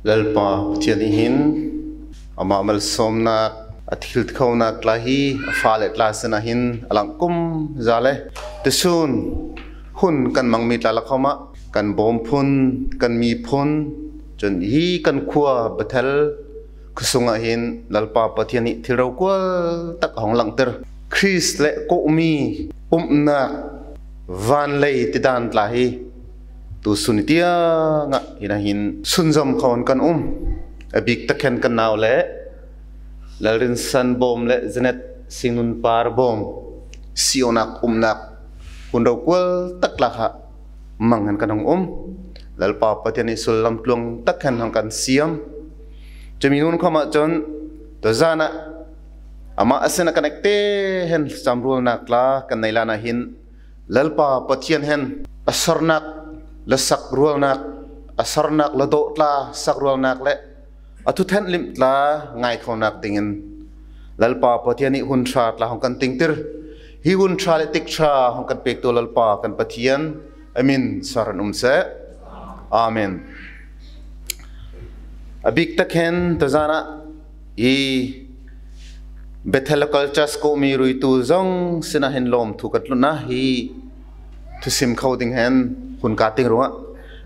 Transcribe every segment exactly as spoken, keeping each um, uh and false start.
Lalpa Pathian nih hin amah malsâwmnâk, a thiltikhonâk tla hi a fale tla sinah hin a langh kumza le, tusûn hun kan mang mi tla lakah khawm ah kan bâwm phun, kan mi phun, chun hi kan khua Bethel khua sungah hin Lalpa Pathian nih thil rokual tak a hawng langhtir. Krist leh kawhmi umnâk vân lei tidân tla hi tusûn ni tiang ah hinah hin sunzawm khawm hen kan um. A bîk tak hen kan nau leh Lalrinsan Bawm leh Janet Singnunpar Bawm sîngnâk umnâk hun rokual tak tla kha mang hen kan hawng um. Lalpa Pathian nih sullam tluang tak hen hawng kan siam. Chu mi nun khawm ah chun tuzân ah amah a sinah kan ektê hen cham rualnâk tla kan nei lânah hin Lalpa Pathian hen a sarnâk la sak rualnâk, a sarnâk la dawh tla sak rualnâk leh a thu thenhlimh tla ngâi khonâk dingin Lalpa Pathian nih hun ṭha tla hawng kan tingtir. Hi hun ṭha leh tik ṭha hawng kan pêktu Lalpa kan Pathian a min sawr hen um seh. Amen. A bîk tak hen tuzân ah hi Bethel Local Church kawhmi ruitu zawng sinah hin lâwmthu kan tlun na hi thusim kho ding hen hun ka ting ruangah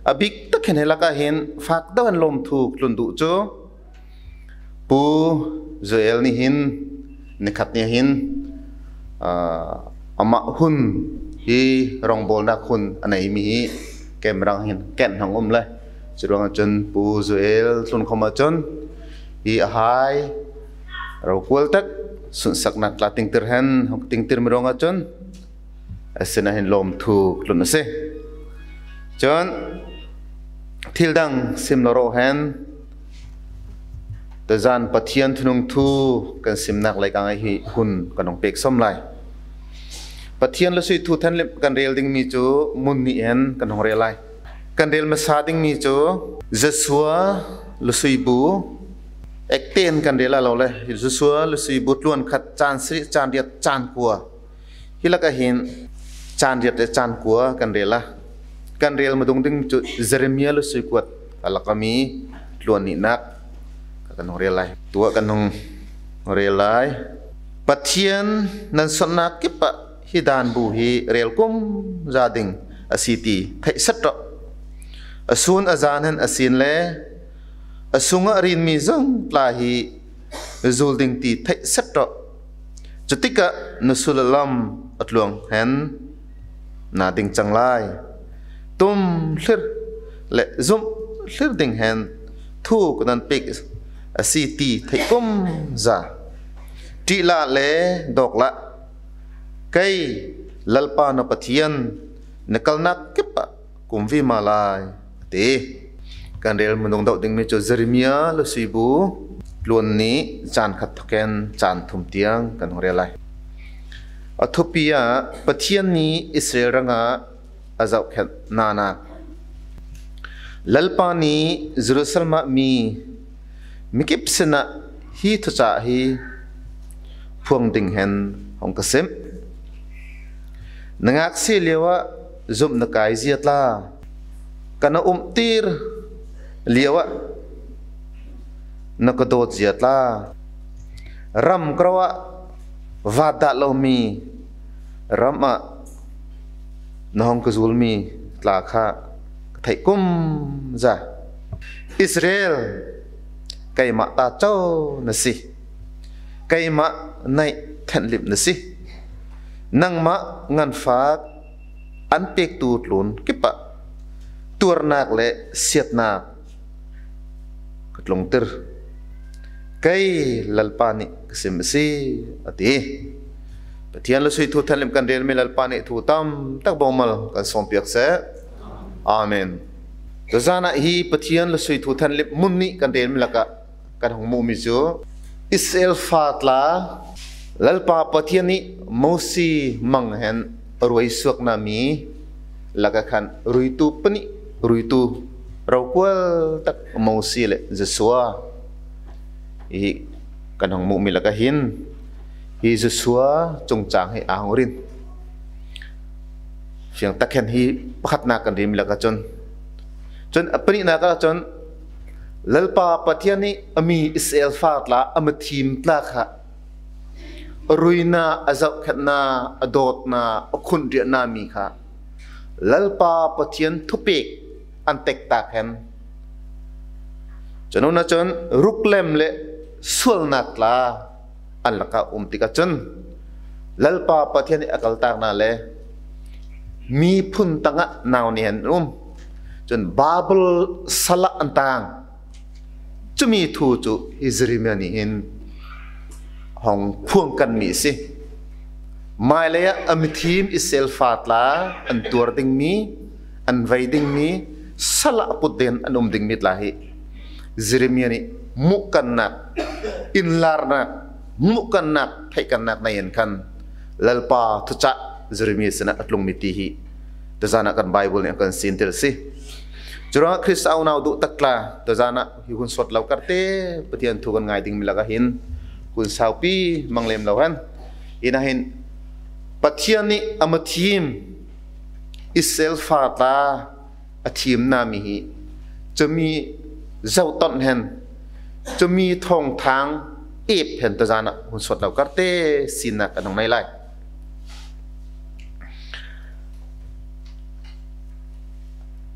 a bîk tak hen hi lakah hin fâk deuh hen lâwmthu ka tlun duh chu Pu Joel nih hin nikhat ni ah hin, ah, amah hun hi rawngbâwlnâk hun a nei mi hi keimah rang hin ken hawng um le. Churuangah chun Pu Joel tlun khawm ah chun hi a hai rokual tak sunhsaknâk tla tingtir hen hawng tingtir mi ruangah chun a sinah hin lâwmthu ka tlun asi. Chun thil dang sim lo rawh hen tuzân Pathian thunung thu kan simnâk leikâng ah hi hun kan hawng pêk sawm lai. Pathian lasui thu thenhlimh kan rêl ding mi chu mun nih hen kan hawng rêl lai. Kan rêl masa ding mi chu Joshua lasui bu, ektê hen kan rêl lai lo le, Joshua lasui bu tluan khat, chân sarih, chân riat, chân kua. Hi lakah hin chân riat leh chân kua kan rêl a. Kan rêl ma dung ding chu Jeremia lasui kuat a lakah mi tluan nihnâk kha kan hawng rêl lai. Tuah kan hawng rêl lai. Pathian nan sawtnâk kip ah hi dân bu hi rêl kumza ding asi ti theih set rawh. A sûn a zân hen a sîn le a sungah rin mi zawng tla hi zûl ding ti theih set rawh. Chu tikah na sullam a tluang hen na ding chang lai. Tum hlir leh zumh hlir ding hen thu ka nan pêk asi ti theih kumza. Ṭih lah le dâwk lah. Kei Lalpa na Pathian na kalnâk kip ah ka um vima lai, a ti. Kan rêl ma dung deuh ding mi chu Jeremia lasui bu tluan nih chân khat thawk hen chân thum tiang kan hawng rêl lai. A thupi ah Pathian nih Israel rangah a zohkhenhnâk. Lalpa nih Jerusalem ah mi mi kip sinah hi thuchah hi phuang ding hen hawng ka sim. Na ngâksia liauah zumh na kâi zia tla, ka na umtir liauah na ka dâwt zia tla, ram kro ah vât dah lo mi ram ah na hawng ka zûl mi tla kha ka theih kumza. Israel, keimah ta cho na si. Keimah neih thenhlimh na si. Nangmah nganfâk an pêktu tlûn kip ah tuarnâk leh siatnâk ka tlungtir. Kei Lalpa nih ka sim asi, a ti. Pathian lasui thu thenhlimh kan rêl mi Lalpa nih thu tam tak bawngmal kan sâwmpiak seh. Amen. Tuzân ah hi Pathian lasui thu thenhlimh mun nih kan rêl mi lakah kan hawng muh mi chu Israel fa tla Lalpa Pathian nih Mosi mang hen a ruai suak na mi lakah khan ruitu panih, ruitu rokual tak Mosi leh Joshua hi kan hawng muh mi lakah hin hi Joshua chungchâng hi a hawng rin. Fiang tak hen hi pakhatnâk kan rêl mi lakah chun, chun a panihnâk ah chun Lalpa Pathian nih a mi Israel fa tla, a mi thîm tla kha a ruina, a zohkhenhna, a dâwtna, a khunhriahna mi kha Lalpa Pathian thupêk an tektak hen. Chu nûnah chun ruklem leh sualnâk tla an lakah um tikah chun Lalpa Pathian nih a kaltâk na le miphun tangah nau nih hen an um. Chun Babel sal ah an tang. Chu mi thu chu hi Jeremia nih hin hawng phuang kan mi asi. Mâilei ah a mi thîm Israel fa tla an tuar ding mi, an vei ding mi, sal ah a put ding hen an um ding mi tla hi Jeremia nih muhkannâk, inlârnâk, muhkannâk, theihkannâk nei hen khan Lalpa thuchah Jeremia sinah a tlung mi ti hi tuzân ah kan Bible nih kan sîntir asi. Churuangah Krist a unau duh tak tla tuzân ah hi hun sawt lo kar tê Pathian thu kan ngâi ding mi lakah hin hun saupi mang lem lo hen. Inah hin Pathian nih a mi thîm Israel fa tla a thîmna mi hi chu mi zoh tâwn hen, chu mi thâwngthâng êp hen tuzân ah hun sawt lo kar tê sînnâk kan hawng nei lai.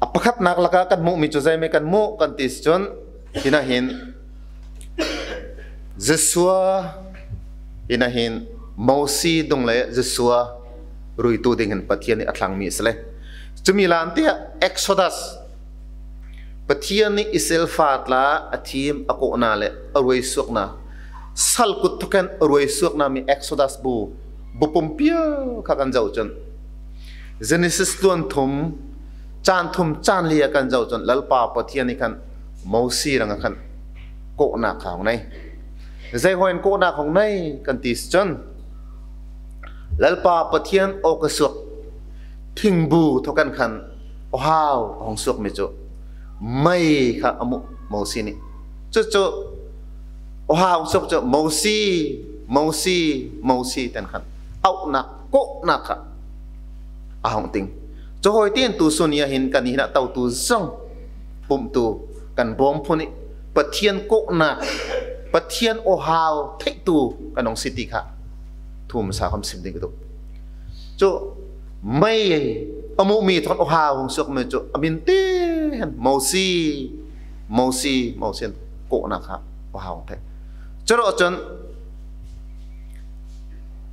A pakhatnâk lakah kan muh mi chu zei me kan muh kan ti si chun, hinah hin Joshua, hinah hin Mosi dung le Joshua ruitu ding hen Pathian nih a thlâng mi asi le. Chu mi lân tiah Exodus, Pathian nih Israel fa tla a thîm, a kawhna leh a ruaisuakna, sal kut thawk hen a ruaisuakna mi Exodus bu, bu pumpi ah kha kan zoh chun, Genesis tluan thum, chân thum chân li ah kan zoh chun Lalpa Pathian nih khan Mosi rangah khan kawhnâk kha hawng nei. Zei hâwi hen kawhnâk hawng nei kan ti si chun, Lalpa Pathian awka suak thingbu thawk hen khan awhau a hawng suak mi chu mei kha a muh Mosi nih. Chu chu awhau a hawng suak chu Mosi, Mosi, Mosi ti hen khan auhnâk, kawhnâk kha a hawng ting. Chu hâwi ti hen tusûn ni ah hin kan hinah totu zawng pumhtu kan bâwmphun nih Pathian kawhnâk, Pathian awhau theihtu kan hawng si ti kha thu masa khawm sim ding ka duh. Chu mei a muh mi thawk hen awhau hawng suak mi chu a min ti hen Mosi, Mosi, Mosi hen kawhnâk kha awhau hawng theih. Churawhchun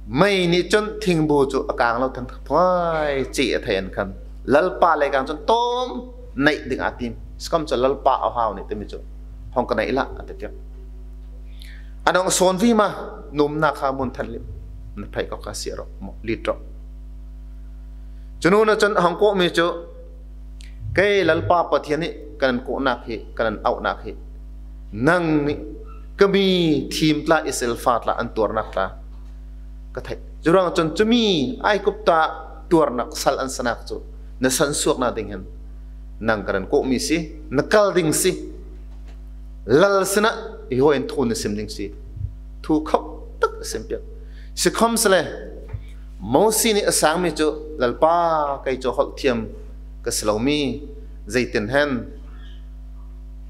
mei nih chun thingbu chu a kâng lo thang thuai chih a theih hen khan Lalpa leikâng chun tâwm neih ding a tîm. Sikhawmsele Lalpa awhau nih ti mi chu hawng ka neih lah a ti piak. An hawng sawn vima, nûmnâk kha mun than lim na phei kawk kha siah rawh maw, lît rawh. Chu nûnah chun hawng kawh mi chu kei Lalpa Pathian nih kan an kawhnâk hi, kan an auhnâk hi nang nih ka mi thîm tla Israel fa tla an tuarnâk tla ka theih. Churuangah chun chu mi Aigupta tuarnâk sal an sanâk chu na sansuakna ding hen nang kan an kawh mi si, na kal ding si. Lal sinah hi hâwi hen thu na sim ding si. Thu khauh tak a sim piak. Sikhawmsele Mosi nih a sâng mi chu, Lalpa, kei chu hawlh thiam ka si lo mi, zeitin hen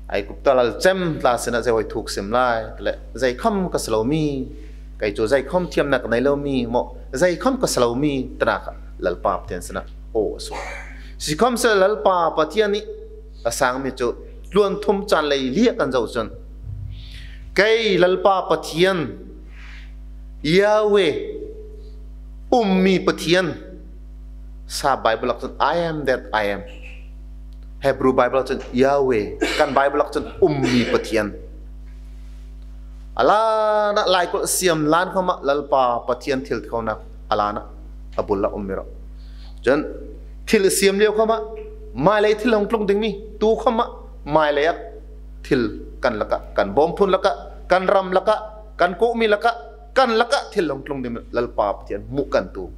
Aigupta lalchem tla sinah zei hâwi thu ka sim lai ti le, zei khawm ka si lo mi, kei chu zei khawm thiamnâk ka nei lo mi maw, zei khawm ka si lo mi tinâk ah Lalpa Pathian sinah aw a suak. Sikhawmsele Lalpa Pathian nih a sâng mi chu tluan thum chân leili ah kan zoh chun, kei Lalpa Pathian, Yahweh, um mi Pathian. Sa Bible lakah chun I am that I am. Hebrew Bible lakah chun Yahweh. Kan Bible lakah chun um mi Pathian. A lân ah laikulh siam lân khawmah Lalpa Pathian thiltikhonâk a lân ah a bul ah um mi rawh. Chun thil a siam liau khawmah mâilei thil hawng tlung ding mi, tu khawmah mâilei ah thil kan lakah, kan bâwmphun lakah, kan ram lakah, kan kawhmi lakah, kan lakah thil hawng tlung ding mi Lalpa Pathian muh kan tu.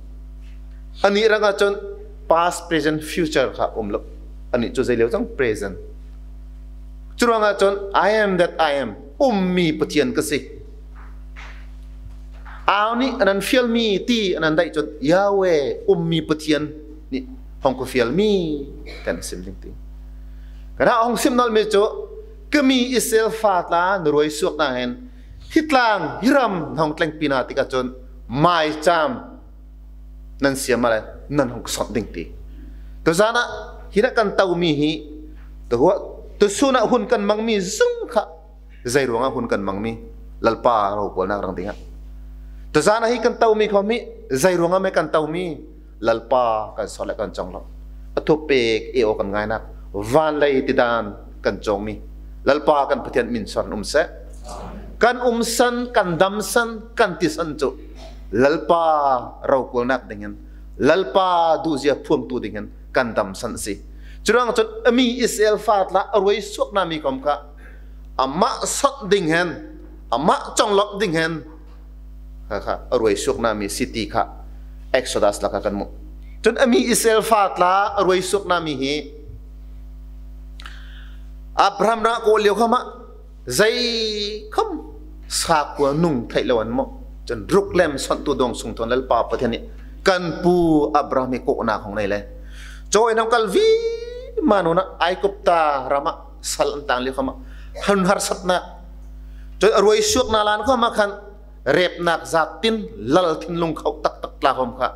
Anih rangah chun past, present, future kha um lo. Anih chu zei liau chang present. Churuangah chun I am that I am, um mi Pathian ka si. Âu nih an an fial mi ti an an daih chun Yahweh, um mi Pathian nih hawng ka fial mi ti hen sim ding ti. Kanna hawng sim nawlh mi chu Ka mi Israel fa tla na ruai suak na hen, hi tlang, hi ram na hawng tlengpi na tikah chun, mâichâm nan siam ah le nan hawng sawnh ding ti. Tuzân ah, hi na kan to mi hi, tu, tusun ah hun kan mang mi zung kha, zei ruangah hun kan mang mi, Lalpa rokualnâk rang ding ah. Tuzân ah hi kan to mi khawm hi, zei ruangah me kan to mi, Lalpa kan sawr le kan chawnglawmh. A thupêk ei aw kan ngâinâk, vân lei tidân kan châwng mi, Lalpa kan Pathian min sawr hen um seh. Kan umsan, kan damsan, kan tisan chu Lalpa rokualnâk ding hen, Lalpa duzia phuangtu ding hen kan damsan asi. Churuangah chun a mi Israel fa tla a ruai suak na mi khawm kha, amah sawnh ding hen, amah chawnglawmh ding hen, kha, kha, a ruai suak na mi si ti kha Exodus lakah kan muh. Chun a mi Israel fa tla a ruai suak na mi hi Abraham rang ah kawh liau khawm ah, zei khawm sakua nung theih lo an muh. Chun ruklem sawnhtu dâwngsung thawn Lalpa Pathian nih kan pu Abraham hi kawhnâk hawng nei le. Chawi an hawng kal vima nûnah Aigupta ram ah sal an tâng liau khawm ah, hun harsatnâk. Chun a ruai suak na lân khawm ah khan, rêpnâk zât tin, lal thinlung khauh taktak tla khawm kha,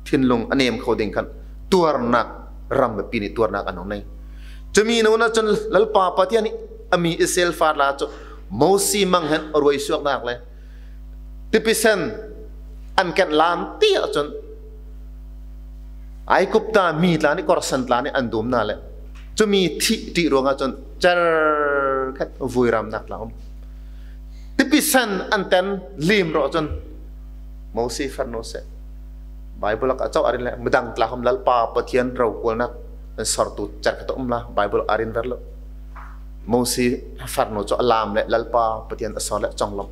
thinlung a nêm kho ding khan, tuarnâk, ram biapi nih tuarnâk an hawng nei. Chu mi nûnah chun Lalpa Pathian nih a mi Israel fa tla chu Mosi mang hen a ruai suaknâk le, tipi sen an kenh lân ti ah chun, Aigupta mi tla nih, kawrsen tla nih an dum na le, chu mi thih ṭih ruangah chun cherkhet vuiramnâk tla um. Tipi sen an ten lîm rawh chun Mosi farnu seh. Bible lakah chauh a rin le, midang tla khawm Lalpa Pathian rokualnâk an sawrtu cherkhet a um la, Bible a rin ver lo. Mosi farnu chu a lâm le Lalpa Pathian a sawr le chawnglawmh.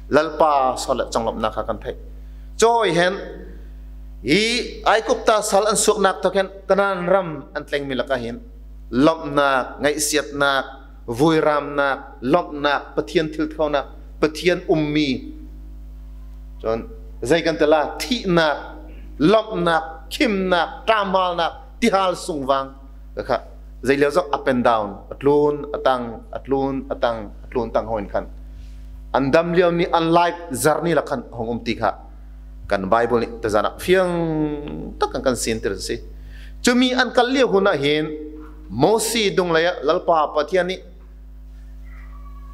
Lalpa sawr le chawnglawmhnâk kha kan theih. Chawi hen, hi Aigupta sal an suaknâk thawk hen Kanaan ram an tleng mi lakah hin, lawmhnâk, ngaihsiatnâk, vuiramnâk, lawmhnâk, Pathian thilthawhnâk, Pathian um mi. Chun, zei kan ti la, thihnâk, lawmhnâk, khimnâk, ṭahmhâlnâk, tihâl sung vang. Kha, zei liau zawng up and down, a tlûn, a tang, a tlûn, a tang, a tlûn tang hâwi hen khan, an dam liau mi, an life journey lakah khan hawng um ti kha kan Bible nih tuzân ah fiang tak kan, kan sîntir asi. Chu mi an kal liau hun ah hin Mosi dunglei ah Lalpa Pathian nih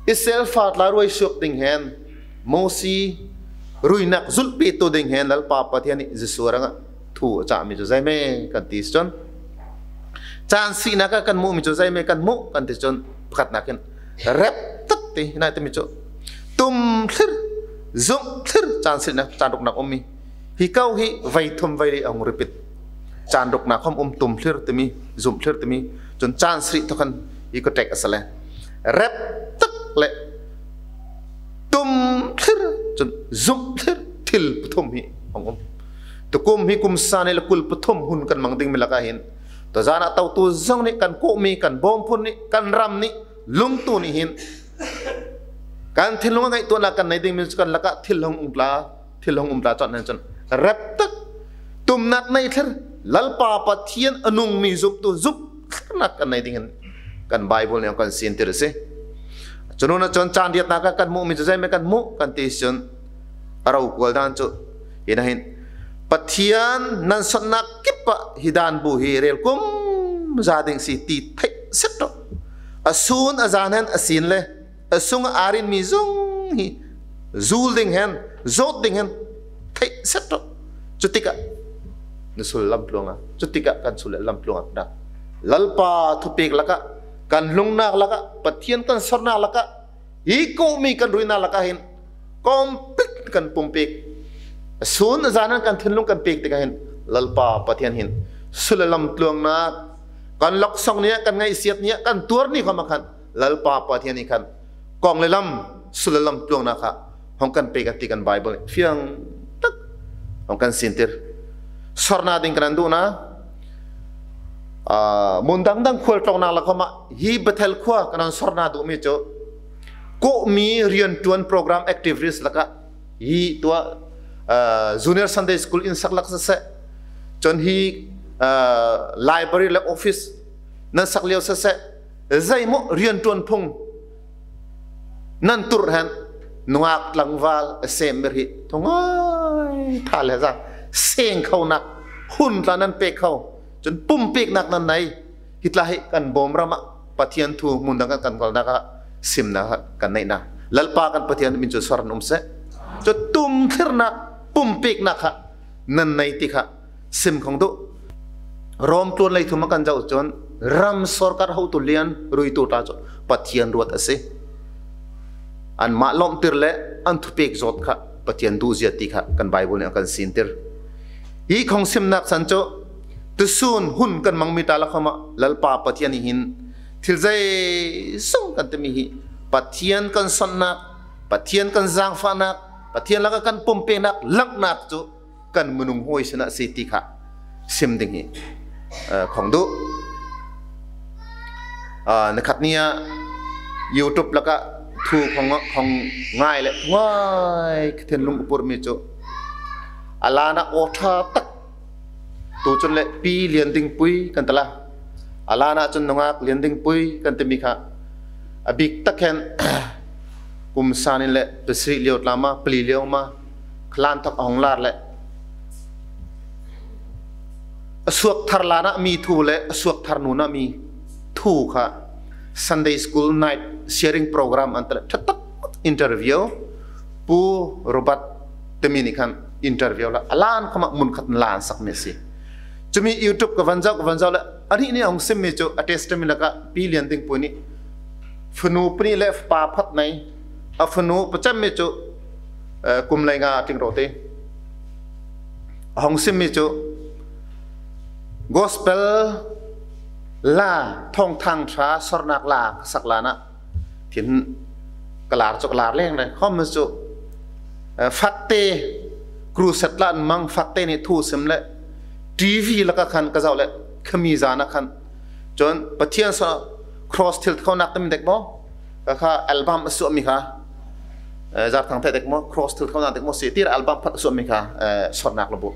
Israel fa tla ruai suak ding hen, Mosi ruinâk zulhpitu ding hen Lalpa Pathian nih Jisu rangah thu a chah mi chu zei me kan ti chun, chânsihnâk ah kan muh mi chu zei me kan muh kan ti chun, pakhatnâk hen rep tak ti, hi nai ti mi chu tum thlir, zumh thlir, chânsihnâk, chânruknâk um mi. Hi ko hi vei thum vei li a hawng repeat. Chânruknâk khawm um, tum thlir ti mi, zumh thlir ti mi. Chun chânsrih thawk hen hi ka ṭek asi le. Rep tak le tum thlir, chun zumh thlir, thil pathum hi a hawng um. Tukum hi kum sâng nih leh kul pathum hun kan mang ding mi lakah hin, tuzân ah totu zawng nih, kan kawhmi, kan bâwngphun nih, kan ram nih, lungtu nih hin, kan thinlung ah ngaihtuahnâk kan nei ding mi chu kan lakah thil hawng um tla, thil hawng um tla chawnh hen chun, rep tak, tumnâk nei thlir, Lalpa Pathian a nung mi zumhtu zumh thlirnâk kan nei ding hen kan Bible nih kan sîntir asi. Chu nûnah chun chânriatnâk ah kan muh mi chu zei me kan muh kan ti chun, a rokual dân chu hi na hin, Pathian nan sawnnâk kip ah hi dân bu hi rêl kumza ding asi ti theih set rawh. A sûn a zân hen a sîn le, a sungah a rin mi zung hi zûl ding hen, zâwt ding hen theih set rawh. Chu tikah na sullam tluang ah, chu tikah kan sullam tluang ah, Lalpa thupêk lakah, kan lungnâk lakah, Pathian kan sawrnâk lakah, hi kawhmi kan ruinâk lakah hin complete kan pumpêk. A sûn a zân hen kan thinlung kan pêk tikah hin, Lalpa Pathian hin sullam tluangnâk, kan lawksawng ni ah, kan ngaihsiat ni ah, kan tuar ni khawm ah khan Lalpa Pathian nih khan kawng leh lam, sullam tluangnâk kha hawng kan pêk a ti kan Bible nih fiang tak hawng kan sîntir. Sawrnâk ding kan nan duh na, ah, mun dang dang khualtlâwngnâk lakah khawm ah, hi Bethel khua kan nan sawrnâk duh mi chu, kawhmi rianṭuan program activities lakah, hi tuah, ah, Junior Sunday School in sak lak siseh, chun hi, ah, library leh office nan sak liau siseh, zei maw rianṭuan phung Nan turh hen nungâk tlangvâl a sêm mi hi thungâi tha le zâng sêng khonâk hun tla nan pêk kho. Chun pumpêknâk nan nei. Hi tla hi kan bâwm ram ah Pathian thu mun dang kan kan kalnâk ah simnâk ah kan neih na. Lalpa kan Pathian min chu sawr hen um seh. Chu tumthlirnâk pumpêknâk kha nan nei ti kha sim khawng duh. Rom tluan lei thum ah kan zoh chun ram sawrkar hotu lian ruitu tla chu Pathian ruat asi. Anmah lâwmhtir leh an thupêk zawt kha Pathian duhzia ti kha kan Bible nih a kan sîntir. Hi khawng simnâk san chu tusûn hun kan mang mi tla lakah khawm ah Lalpa Pathian nih hin thil zeizawng kan ti mi hi Pathian kan sawnnâk, Pathian kan zângfahnâk, Pathian lakah kan pumpêknâk langhnâk chu kan minung hâwi sinah asi ti kha sim ding hi, eh, khawng duh. Ah, ni khat ni ah YouTube lakah thu khawng, khawng ngâi leh ngâi Kha Thianghlim a pur mi chu a lân ah aw ṭha tak tu chun leh Pi Lian Ding Pui kan ti la. A lân ah chun nungâk Lian Ding Pui kan ti mi kha a bîk tak hen kum sân in leh pasarih liau tla ma, pali liau ma, kha lân thawk a hawng lâr leh a suakthar lân ah mi thu leh a suakthar nûnah mi thu kha Sunday School Night Sharing Program an ti leh ṭha tak interview Pu Robert ti mi nih khan interview la a lân khawm ah mun khat lân sak mi asi. Chu mi YouTube ka van zoh, ka van zoh leh anih nih a hawng sim mi chu a testimony lakah Pi Lian Ding Pui nih fanu pahnih leh fapa pakhat nei. A fanu pacham mi chu, eh, kum leinga tling rawh ti. A hawng sim mi chu gospel la, thâwngthâng ṭha sawrnâk la ka sak lân ah thin ka lâr chu ka lâr leng le. Khawm chu, eh, fâkte crusade la an mang, fâkte nih thu sim leh TV lakah khan ka zoh leh khami zân ah khan chun Pathian sawr, cross thiltikhonâk ti mi dek maw? Kha kha album a suah mi kha, eh, zâr thang thei dek maw, cross thiltikhonâk dek maw si ti album pakhat a suah mi kha, eh, sawrnâk la bu.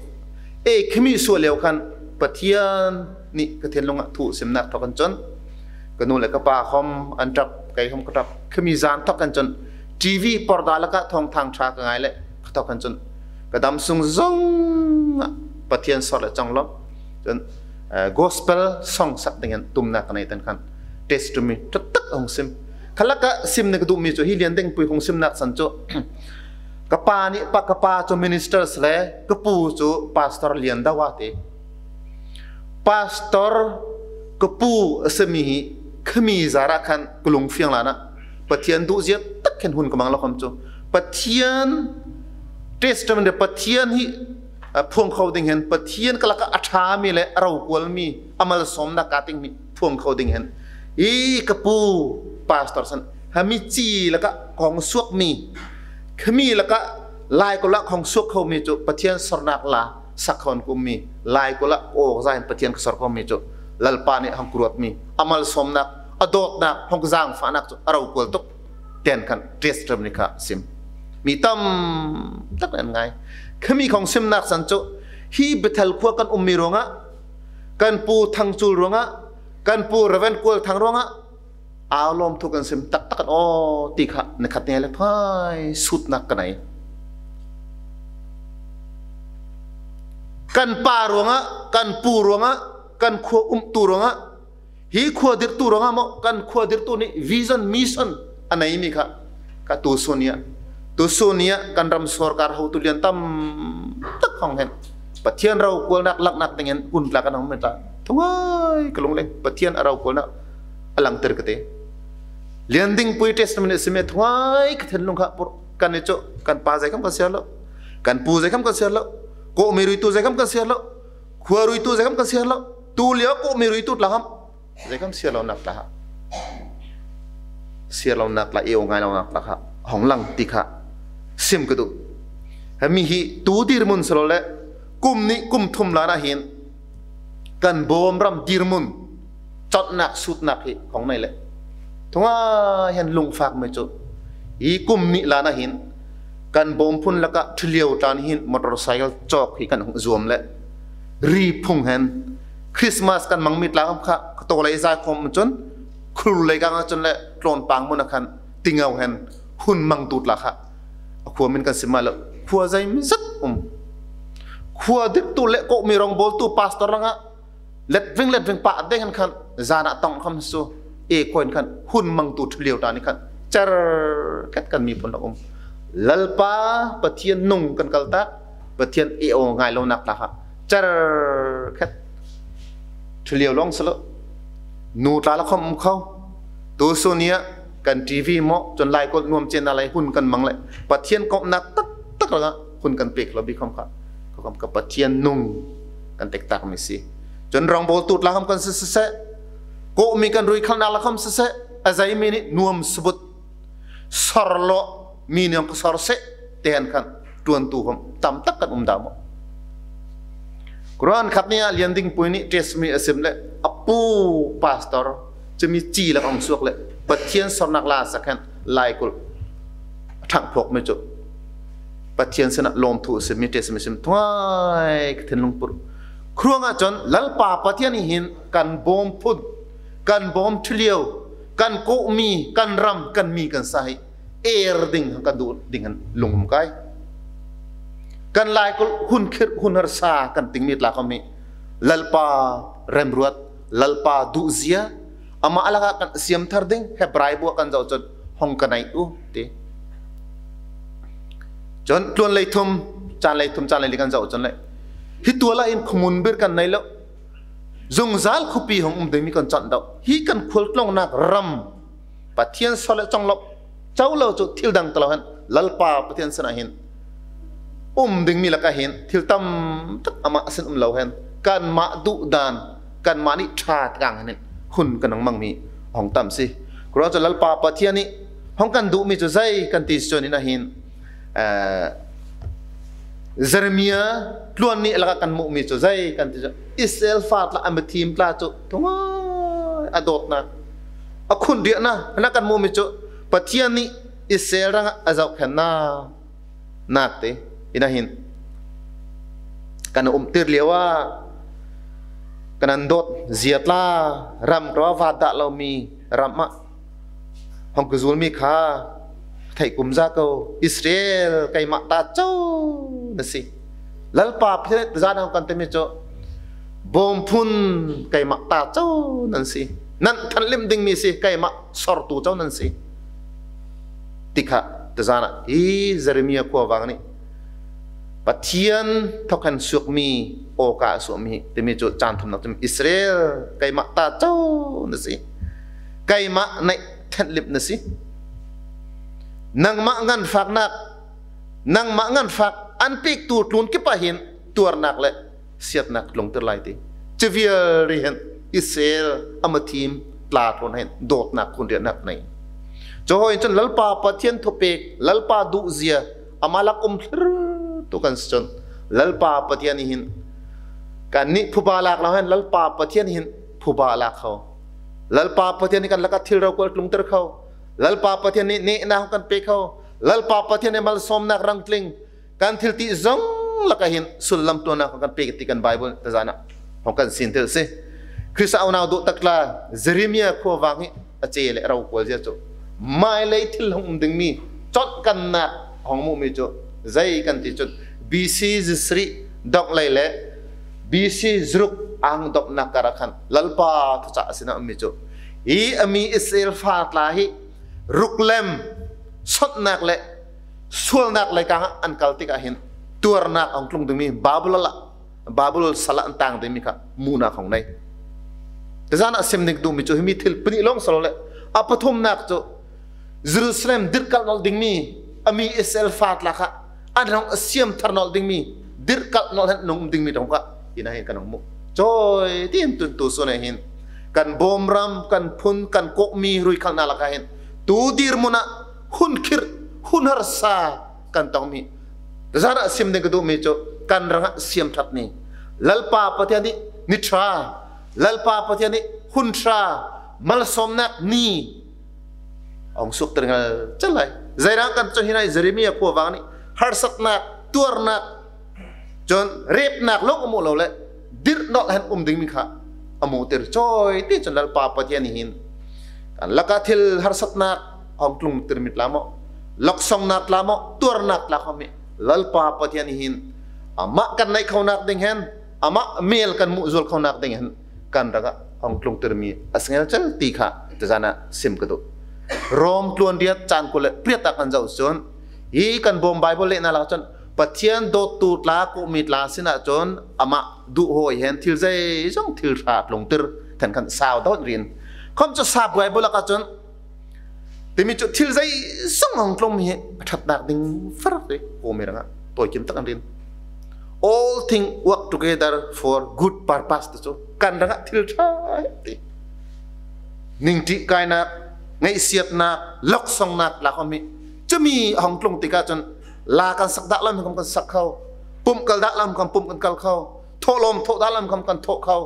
Eh, khami suah liau khan Pathian nih Kha Thianghlim ah thu simnâk thawk hen chun ka nu leh ka pa khawm an ṭap, kei khawm ka ṭap. Khami zân thawk hen chun TV porda lakah thâwngthâng ṭha ka ngâi leh kha thawk hen chun ka dam sung zawng ah Pathian sawr leh chawng lâwm. Chun, eh, gospel sawng sak ding hen tumnâk ka nei ten khan testimony ṭha tak a hawng sim. Kha lakah sim ni ka duh mi chu hi Lian Ding Pui hawng simnâk san chu ka pa nih pa, ka pa chu minister asi le ka pu chu pastor lian deuh a ti. Pastor ka pu asi mi hi khami zâr ah khan ka lungfiang lân ah Pathian duhzia tak hen hun ka mang lo khawm chu Pathian testimony, Pathian hi, ah, phuang kho ding hen, Pathian ka lakah a ṭha mi leh a rokual mi, a malsâwmnâk ka ting mi phuang kho ding hen hi ka pu pastor san, ha mi chi lakah ka hawng suak mi, khami lakah laikulh ah ka hawng suak kho mi chu Pathian sawrnâk la sak kho hen ka um mi, laikulh ah ka awk zâ hen Pathian ka sawr kho mi chu Lalpa nih hawng ka ruat mi, a malsâwmnâk, a dâwtnâk, hawng ka zângfahnâk chu a rokual tuk ten khan testimony kha sim mi tam tak an ngâi. Khami khawng simnâk san chu hi Bethel khua kan um mi ruangah, kan pu Thangchul ruangah, kan pu Reverend Kual Thang ruangah, âu lâwmthu kan sim tak tak hen aw ti kha ni khat ni le phai sûtnâk ka nei. Kan pa ruangah, kan pu ruangah, kan khua umtu ruangah, hi khua dirtu ruangah maw, kan khua dirtu nih vision, mission a nei mi kha ka tusûn ni ah, tusûn ni ah kan ram sawrkar hotu lian tam tak hawng hen Pathian rokualnâk langhnâk ding hen hun tla kan hawng mi tla thungâi ka lungleng Pathian a rokualnâk a langtir ka ti. Lian Ding Pui testimony sim e thungâi Kha Thianghlim kha pur kan ni chu kan pa zei khawm kan siar lo, kan pu zei khawm kan siar lo, kawhmi ruitu zei khawm kan siar lo, khua ruitu zei khawm kan siar lo, tuliau kawhmi ruitu tla khawm zei khawm siar lonâk tla kha, siar lonâk tla, ê aw ngâi lonâk tla kha hawng lang ti kha sim ka duh. Hi mi hi tu dîrmun silo le kum nih kum thum lân ah hin kan Bawm ram dîrmun chawtnâk sûtnâk hi hawng nei le thungâi hen lungfâk mi chu hi kum nih lân ah hin kan Bawm phun lakah ṭhiliau tla nih hin motorcycle châwk hi kan hawng zuam le ri phung hen Christmas kan mang mi tla khawm kha ka tawlei zâi khawm chun khul leikâng ah chun le tlâwnpâng mun ah khan tingau hen Hun mangtu tla kha a khua min kan sim ma lo. Khua zeimawzat um. Khua dirtu leh kawhmi rawngbâwltu pastor rangah let ving let ving pah ding hen khan zân ah tawng khawm su. E khuain khan hun mangtu thuliau ta nih khan cherkhet kan miphun rawh um. Lalpa Pathian nung kan kal tâk, Pathian e aw ngâi lonâk tla kha cherkhet thuliau lawng silo. Nu tla la khawm um kho. Tusûn ni ah kan TV maw chun laikulh nuam chianna lei hun kan mang le Pathian kawmhnâk taktak rangah hun kan pêk lo bik khawm kha. Kha khawm kha Pathian nung kan tek tâk mi asi. Chun rawngbâwltu tla khawm kan si siseh, kawhmi kan ruikhalhnâk la khawm siseh, a zei mi nih nuam sabut sawr lo mi nih hawng ka sawr seh ti hen khan ṭuantu khawm tam tak kan um dâ maw. Khuaruah khat ni ah Lian Ding Pui nih testimony a sim le a pu pastor chu mi chi lak hawng suak le Pathian sawrnâk la sak hen laikulh a ṭhang phawk mi chu Pathian sinah lâwmthu a sim mi testimony a sim thungâi ka thinlung pur. Khuaruangah chun Lalpa Pathian nih hin kan bâwm phun, kan bâwm thuliau, kan kawhmi, kan ram, kan mi kan sa hi êr ding hen kan duh ding hen lung um kâi. Kan laikulh hun khirh hun harsa kan ting mi tla khawm hi Lalpa remruat, Lalpa duhzia, amah lakah kan siam thar ding, Hebrai bu ah kan zauh chun hawng ka nei u ti. Chun tluan leithum, chân leithum, chân leili kan zauh chun le hi tual ah hin khuamun bir kan nei lo. Zungzâl khuapi hawng um ding mi kan chawnh dauh. Hi kan khualtlâwngnâk ram Pathian sawr le chawng lo, cho lo chu thil dang tla lo hen Lalpa Pathian sinah hin um ding mi lakah hin thil tam tak amah sin um lo hen kanmah duh dân, kanmah nih ṭha tâng hen hin hun kan hawng mang mi hawng tam asi. Khuaruah chu Lalpa Pathian nih hawng kan duh mi chu zei kan ti si chun hin ah hin, eh, Jeremia tluan nih lakah kan muh mi chu zei kan ti chu Israel fa tla a mi thîm tla chu thungâi a dâwtnâk, a khunriahnâk hen kan muh mi chu Pathian nih Israel rangah a zauhkhennâk, nâk te. Hin ah hin kan umtir liauah kan an dâwt zia tla, ram kar ah vât dah lo mi ram ah hawng ka zûl mi kha theih kum za ko. Israel, keimah ta cho nan si. Lalpa Pathian nih tuzân hawng kan ti mi chu bâwm phun, keimah ta cho nan si. Nan thenhlim ding mi asi, keimah sawrtu cho nan si. Ti kha tuzân ah hi Jeremia khuavâng nih Pathian thawk hen suak mi, awka a suak mi ti mi chu chân thumnâk chu Israel, keimah ta cho nan si. Keimah neih thenhlim nan si. Nangmah nganfâknâk, nangmah nganfâk an pêktu tlûn kip ah hin tuarnâk leh siatnâk tlungtir lai ti. Chu vial rih hen Israel a mi thîm tla tlûn hen dâwtnâk khunriahnâk nei. Chu hâwi chun Lalpa Pathian thupêk, Lalpa duhzia amah lak um thlirtu kan si chun Lalpa Pathian nih hin kannih phuba lâk lo hen Lalpa Pathian nih hin phuba a lâk kho. Lalpa Pathian nih kan lakah thil rokual tlungtir kho. Lalpa Pathian nih nehnâk hawng kan pêk kho. Lalpa Pathian nih malsâwmnâk rangtling, kan thil ti zawng lakah hin sullam tlûnnâk hawng kan pêk ti kan Bible tuzân ah hawng kan sîntir asi. Krist ah unau dawh tak tla Jeremia khuavâng hi a che leh rokual zia chu mâilei thil hawng um ding mi chawnh kannâk hawng muh mi chu zei kan ti chun B C zasarih dawngh lei leh B C zaruk a hawng dawpnâk kar ah khan Lalpa thuchah a sinah um mi chu hi a mi Israel fa tla hi ruklem, sawtnâk leh sualnâk leikâng ah an kal tikah hin tuarnâk hawng tlung ding mi Babul ah, Babul sal ah an tâng ding mi kha muhnâk hawng nei. Tuzân ah sim ding ka duh mi chu hi mi thil panih lâwng si lo leh a pathumnâk chu Jerusalem dirh kalh nawlh ding mi a mi Israel fa tla kha an hawng a siam thar nawlh ding mi, dirh kalh nawlh hen an hawng um ding mi tawng kha hin ah hin kan hawng muh. Chawi ti hen tun tusûn ah hin kan bâwm ram, kan phun, kan kawhmi ruikhalhnâk lakah hin tu dîrmun ah hun khirh hun harsa kan tawng mi. Tuzân ah sim ding ka duh mi chu kan rangah siam ṭhat ni. Lalpa Pathian nih ni ṭha, Lalpa Pathian nih hun ṭha, malsâwmnâk ni hawng suaktir ngelchel lai. Zei rang kan chu hin ah Jeremia khuavâng nih harsatnâk, tuarnâk, chun rêpnâk lâwng a muh lo leh dirh nawlh hen um ding mi kha a muhtir. Chawi ti chun Lalpa Pathian nih hin kan lakah thil harsatnâk hawng tlungtir mi tla maw, Laksawnghnâk tla maw, tuarnâk tla khawm hi Lalpa Pathian nih hin amah kan neih khonâk ding hen, amah mêl kan muh zual khonâk ding hen kan rangah hawng tlungtirmi a si ngelchel ti kha tuzân ah sim ka duh. Rom tluan riat chân kul leh pariat ah kan zoh chun, hi kan bâwm Bible lehnâk lakah chun Pathian dâwttu tla, kawhmi tla sinah chun amah duh hâwi hen thil zeizawng thil ṭha tlungtir hen khan sau dâwn rin. Khawmsele sap Bible lakah chun timi chu thil zeizawng hawng tlung mi hi a ṭhatnâk ding fâr ti kawhmi rangah tawikim tak an rin. All things work together for good purpose ti chu kan rangah thil ṭha ti. Ningṭihkâinâk, ngaihsiatnâk, laksawnghnâk tla khawm hi chumi hawng tlung tikah chun la kan sak dâk lam khawm kan sak kho, pumh kal dâk lam khawm pumh kan kal kho, thawhlâwm thawh dâk lam khawm kan thawh kho.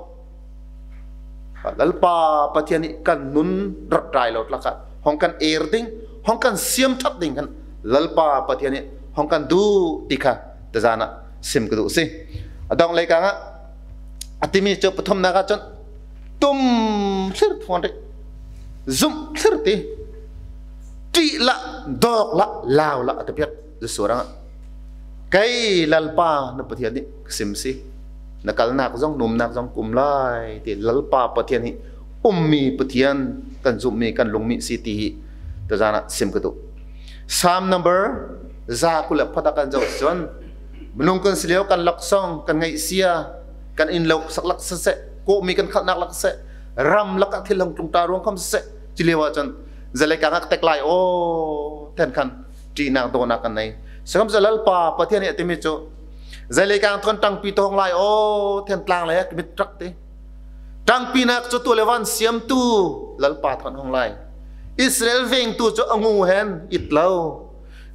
Lalpa Pathian nih kan nun rawt rai lo tla kha hawng kan êr ding, hawng kan siamṭhat ding khan Lalpa Pathian nih hawng kan duh ti kha tuzân ah sim ka duh si. A dawngh leikâng ah a timi chu pathumnâk ah chun tum thlir thawn rih, zumh thlir ti, ṭih lah, dâwk lah, lau lah a ti piak. Jesu rangah kei Lalpa na Pathian nih ka sim si, na kalnâk zawng, na umnâk zawng ka um lai ti Lalpa Pathian hi ummi Pathian kan zumhmi, kan lungmi si ti hi tuzân ah sim ka duh. Sâm number za kul leh pariat ah kan zoh chun, minung kan si liau kan laksawng, kan ngaihsia, kan in lo sak lakah siseh, kawhmi kan khalhnâk lakah siseh, ram lakah thil hawng tlung ta ruang khawm siseh, chu liauah chun zei leikâng ah ka tek lai aw ti hen khan ṭihnâk dâwnâk kan nei. Sikhawmsele Lalpa Pathian nih a timi chu zei leikâng thawn ṭangpi tawh hawng lai aw ti hen tlâng lei ah ka mit rak ti. Ṭangpinâk chu tuah leh vân siamtu Lalpa thawn hawng lai. Israel vêngtu chu a ngu hen it lo.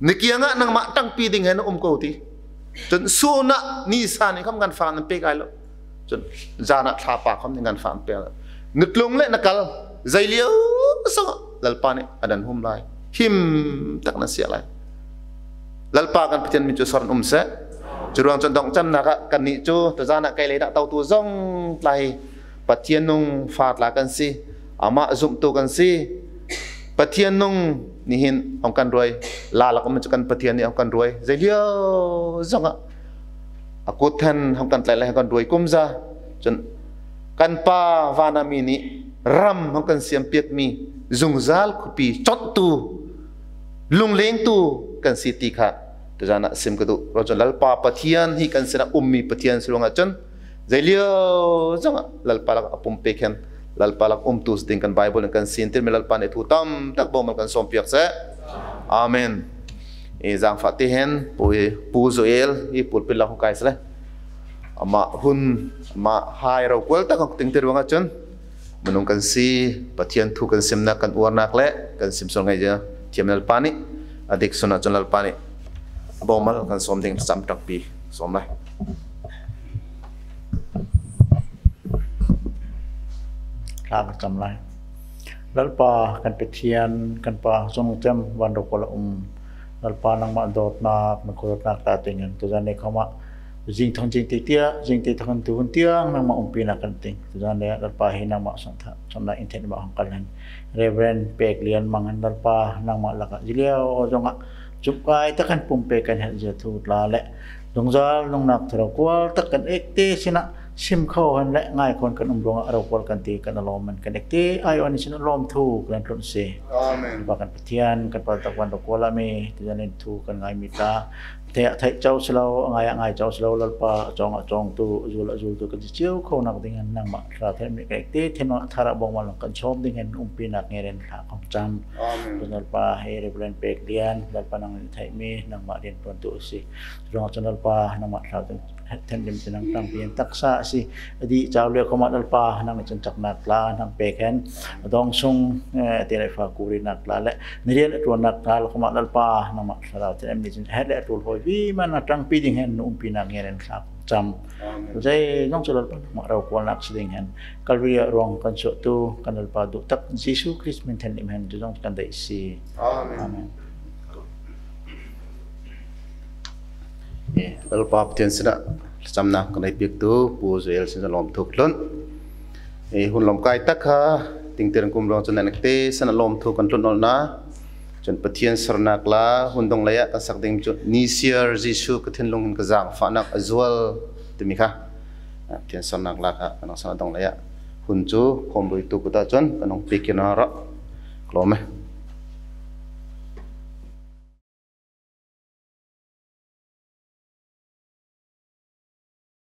Na kiangah nangmah ṭangpi ding hen a um ko ti. Chun sûnah nisa nih khawm nganfâk nan pêk ai lo. Chun zân ah thlapa khawm nih nganfâk nan pêk lo. Na tlung leh na kal zei liau zawngah Lalpa nih a nan hum lai. Him tak nan siah lai. Lalpa kan Pathian min chu sawr hen um seh. Churuang chun dawngh chamnâk ah kannih chu tuzân ah kei lei dah totu zawng tla hi Pathian nung fa tla kan si. Amah zumhtu kan si. Pathian nung nih hin hawng kan ruai. La lakah um chu kan Pathian nih hawng kan ruai. Zei liau zawngah a kut hen hawng kan tlaih lai, hawng kan ruai kumza. Chun kan Pa vân a mi nih ram hawng kan siam piak mi zungzâl khuapi chawnhtu, lunglêngtu kan si ti kha tuzân ah sim ka duh. Ruang chun Lalpa Pathian hi kan sinah ummi Pathian si ruangah chun zei liau zawngah Lalpa lakah a pumpêk hen Lalpa lakah umtu si ding kan Bible nih kan sîntir mi Lalpa nih thu tam tak bâwm hen kan sâwm piak seh. Amen. I zângfah ti hen Pu, Pu Joel hi pulpit lakah hawng kâi sele. Amah hun, amah hai rokual tak hawng tingtir ruangah chun minung kan si, Pathian thu kan simnâk, kan uarnâk leh kan sim sual ngâi zia thiam Lalpa nih a dik sûnah chun Lalpa nih bâwm hen kan sâwm ding, cham ṭangpi sâwm lai. Thlâk kan cham lai. Lalpa kan Pathian, kan Pa zungchem vân rokual ah um. Lalpa nangmah dâwtnâk, na khuadawtnâk tla ting hen tuzân ni khawm ah zing thawk zing tê tiah, zing tê thawk hen tu hun tiang nangmah umpinâk kan ting. Tuzân ni ah Lalpa hi nangmah sawm tha, sawmnâk in thenhlimah hawng kal hen Reverend Pek Lian mang hen Lalpa nangmah lakah zei liau zawngah zumhkâi tak hen pumpêk kan herh zia thu tla leh zungzâl nungnâk thu rokual tak kan ektê sinah sim kho hen leh ngâi khawm kan um ruangah rokual kan ti kan lâwm hen kan ektê aiawh nih sinah lâwmthu kan tlunh si. Amen. Lalpa kan Pathian, kan Pa tak vân rokual ah mi, tuzân ni thu kan ngâi mi tla, theih ah theih cho si lo, a ngâi ah ngâi cho si lo, Lalpa a châwng ah châwngtu, a zûl ah zûltu kan si chiau khonâk ding hen nangmah Thlarau Thianghlim nih kan ektê thenhlimah Thlarau bâwm hen kan sâwm ding hen umpinâk ngêr hen thlâk hawng cham. Amen. Chun Lalpa hi Reverend Pek Lian, Lalpa nang nih theih mi, nangmah rianṭuantu asi. Churuangah chun Lalpa nangmah Thlarau Thianghlim chu nang ṭangpi hen taksa asi. A dih chau liau khawm ah Lalpa nang nih chun chaknâk tla nang pêk hen. A dâwngsung, eh, a ti leh fa kurinâk tla leh na rian a ṭuannâk tla khawm ah Lalpa nangmah Thlarau Thianghlim nih chun a herh leh a ṭual hâwi vima nang ṭangpi ding hen na umpinâk ngêr hen thlâk cham. Amen. Zeizawng chu Lalpa nangmah rokualnâk si ding hen Kalvari ah ruang kan suahtu kan Lalpa duh tak Jisu Krist min thenhlim hen chu zawng kan deih si. Amen. Amen. Eh, Lalpa Pathian sinah thlachamnâk kan ei piaktu Pu Joel sinah lâwmthu ka tlunh. Eh, hun lâwmkâi tak kha tingtir kan um ruang chun nan ektê sinah lâwmthu kan tlunh nawlh na. Kan Pathian sernâk la hun dawngh leiah kan sak ding chu Nisiar Jisu ka thinlung hen ka zangfahnâk a zual timi kha. Pathian sernâk la kha kan sak dawngh leiah hun chu khawmruitu kut ah chun kan hawng pêk kho rawh. Ka lâwm e.